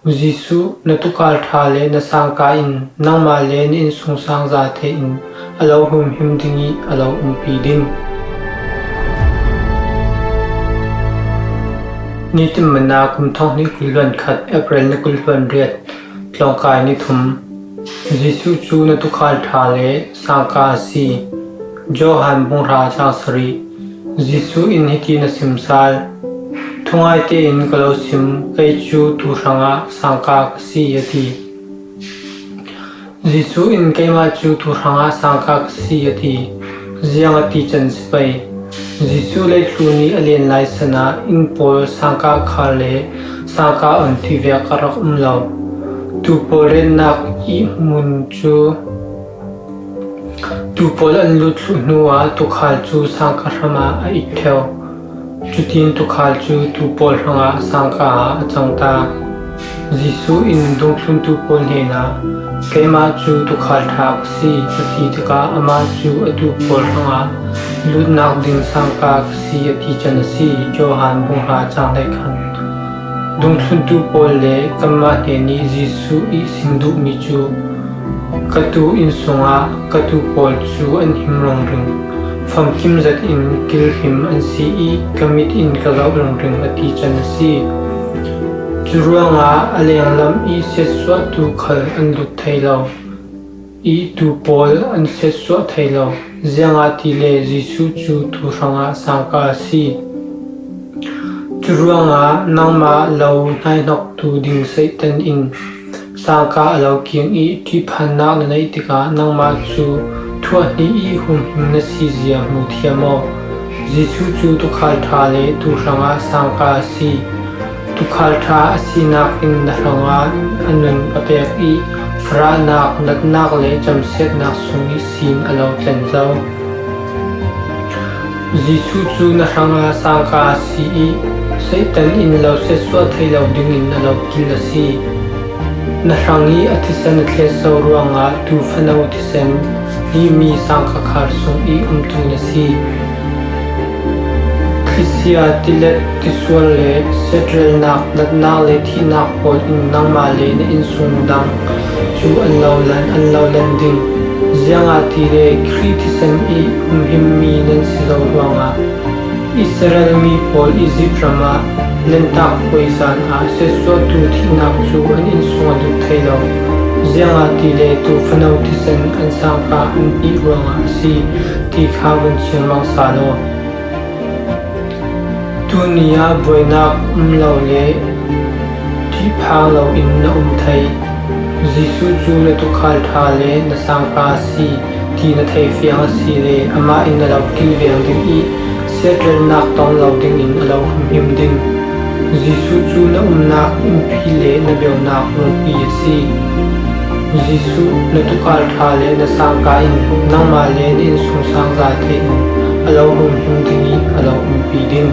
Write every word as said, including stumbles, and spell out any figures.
Jesuh, na tuukhal ṭha le na sangka in nangmah le na innsungsang zate in a lo humhim ding i a lo umpi ding. Nitin Manna, kum thonghnih kul le khat, April ni kul le riat, tlawngkai ni thum. Jesuh cu na tuukhal ṭha le sangka a si. Johan bunghra cang sarih. Jesuh in hiti na sim sal: Thungai tein ka lo sim, kei cu tuu hrangah sangka ka si, a ti. Jesuh in, keimah cu tuu hrangah sangka ka si, a ti. Ziang a ti can si pei. Jesuh leitlun i a len lai san ah inn pawl sangka khar le sangka on ti vek a rak um lo. Tuu pawl retnak i hmun cu Tuu pawl an lut thluh hnuah tuukhal cu sangka hram ah a it ṭheo. Cutin tuukhal cu tuu pawl hrangah sangka ah a cang ta. Jesuh in dungthluntu pawl hnenah, keimah cu tuukhal ṭha ka si, a ti tikah amah cu a tuu pawl hrangah lutnak ding sangka ka si, a ti can a si. Johan bunghra cang hleikhat. Dungthluntu pawl le kanmah hnen i Jesuh i sim duhmi cu, ka tuu inn sungah ka tuu pawl cu an him ringring, famkim zat in kilhim an si i ka mit in ka zoh ringring, a ti can a si. Cu ruangah a lenglam i siatsuahtu khal an lut thei lo i tuu pawl an siatsuah thei lo, ziangahtile Jesuh cu tuu hrangah sangka a si. Cu ruangah nangmah lo hnaihnoktu ding Satan in sangka a lo king i ṭihphannak na neih tikah nangmah cu thuahnih i humhim na si zia hmu thiam aw. Jesuh cu tuukhal ṭha le tuu hrangah sangka a si. Tuukhal ṭha a sinak in na hrangah a nun a pek i farahnak, natnak le camsiatnak sung i sin a lo tlen zo. Jesuh cu na hrangah sangka a si i Satan in lo siatsuah thei lo dingin a lo kil a si. Na hrang i a thisen a thlet zo ruangah tuu fano thisen hlihmi sangka khar sung i umtu na si. Thlisia, tilet, tisual le siatrelnak, natnak le thihnak pawl in nangmah le na innsung dang cu an lo lan, an lo lan ding. Ziangahtile Khrih thisen i humhimmi nan si zo ruangah Israel mi pawl Izipt ram ah lentak puai zan ah siatsuahtu thihnak cu an innsung a lut thei lo. Ziangahtile tuu fano thisen an sangka an pih ruangah a si ti kha vun chim mang sal aw. Tuni ah buainak um lo le ṭihphang loin na um thei. Jesuh cu na tuukhal ṭha le na sangka a si ti na thei fiang a si le amah in na lo kilveng ding i siatrelnak tong lo dingin a lo humhim ding. Jesuh cu na umnak innpi le na beunak lungpi a si. Jesuh, na tuukhal ṭha le na sangka in nangmah le na innsungsang zate in a lo humhim ding i a lo umpi ding.